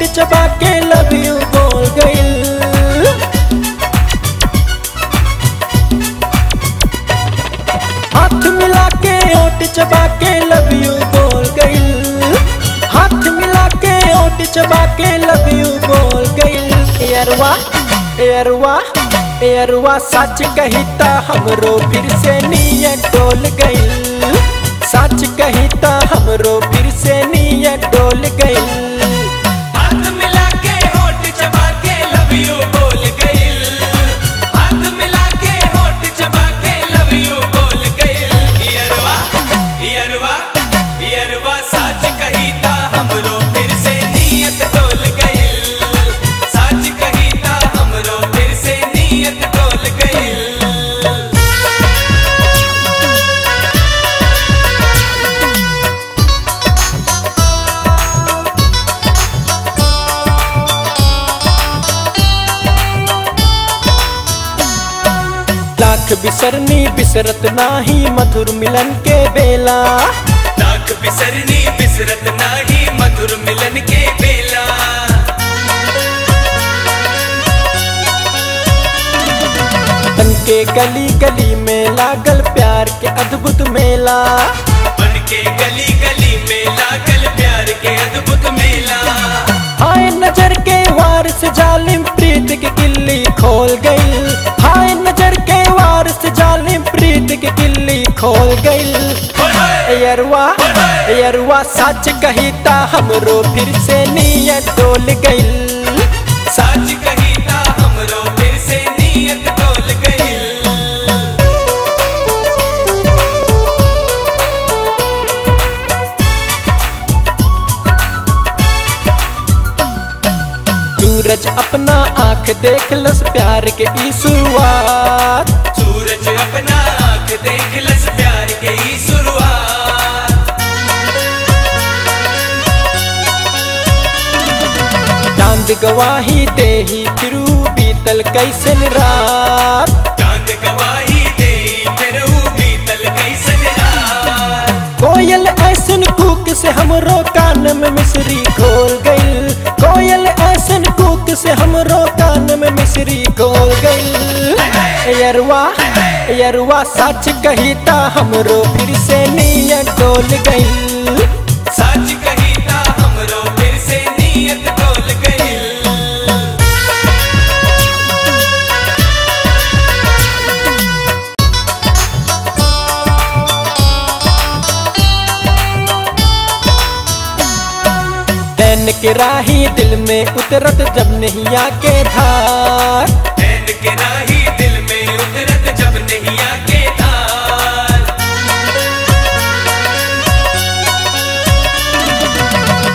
ओठ चबा के लव you बोल गइल। हाथ मिला के ओठ चबा के लव you बोल गइल। हाथ मिला के ओठ चबा के लव you बोल गइल। एरवा एरवा एरवा सच कही ता हमरो फिर से नियत डोल गइल। सच कही ता हमरो फिर से नियत डोल गइल। हाथ मिला के होठ चबा के लव you बोल गइल। हाथ मिला के होठ चबा के लव you बोल गइल। एरवा एरवा एरवा सच कही ता हमरो फिर से नियत डोल गइल। सच कही ता हमरो फिर से नियत डोल गइल। लाख बिसरनी बिसरत नाही मधुर मिलन के बेला। लाख बिसरनी बिसरत नाही मधुर मिलन के बेला। बन के गली गली में लागल प्यार के अद्भुत मेला। बन के गली गली में लागल प्यार के अद्भुत मेला। हाय नजर के वार से जालिम प्रीत के किल्ली खोल गइल। हाय नजर के वार से जालिम प्रीत के किल्ली खोल गइल। एरवा एरवा सच कही ता हमरो फिर से नियत डोल गइल। सच कही ता हमरो फिर से नियत डोल गइल। सूरज अपना आँख देख लस प्यार के ई शुरुआत। सूरज अपना आँख देख लस प्यार के ई शुरुआत। चांद गवाही देही फिरू बीतल कैसन रात। चांद गवाही देही फिरू बीतल कैसन रात। कोयल ऐसन कूक से हमरो कान में मिश्री खोल गइल। कोयल ऐसन कूक से हमरो कान में मिश्री खोल गइल। एरवा एरवा सच कही ता हमरो फिर से नियत डोल गइल। सच कही ता हमरो फिर से नियत डोल गइल। नैन के राही दिल में उतरत जब नैया के धार। नैन के राही दिल में उतरत जब नैया के धार।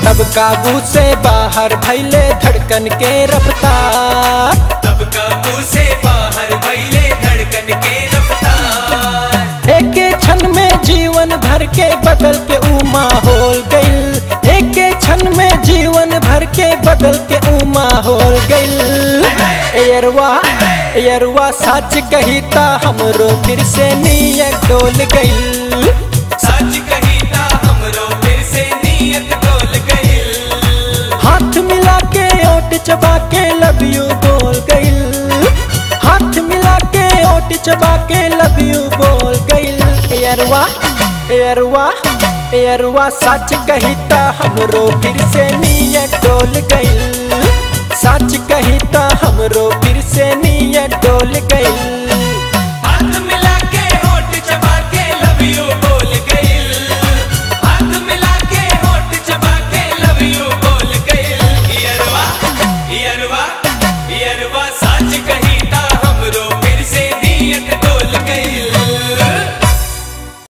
तब काबू से बाहर भैले धड़कन के रफ्तार। तब काबू से बाहर भैले धड़कन के रफ्तार। एक क्षण में जीवन भर के बदल के ऊ माहौल गइल। एक क्षण में जीवन भर के बदल के ऊ माहौल गइल। एरवा एरवा सच कही ता हमरो फिर से नियत डोल गइल। सच कही ता हमरो फिर से नियत डोल गइल। हाथ मिला के ओठ चबा के लव you बोल गइल। हाथ मिला के ओठ चबा के लव you बोल गइल। एरवा एरवा एरवा सच कही ता हमरो फिर से नियत डोल गइल। सच कही ता हमरो फिर से नियत डोल गइल।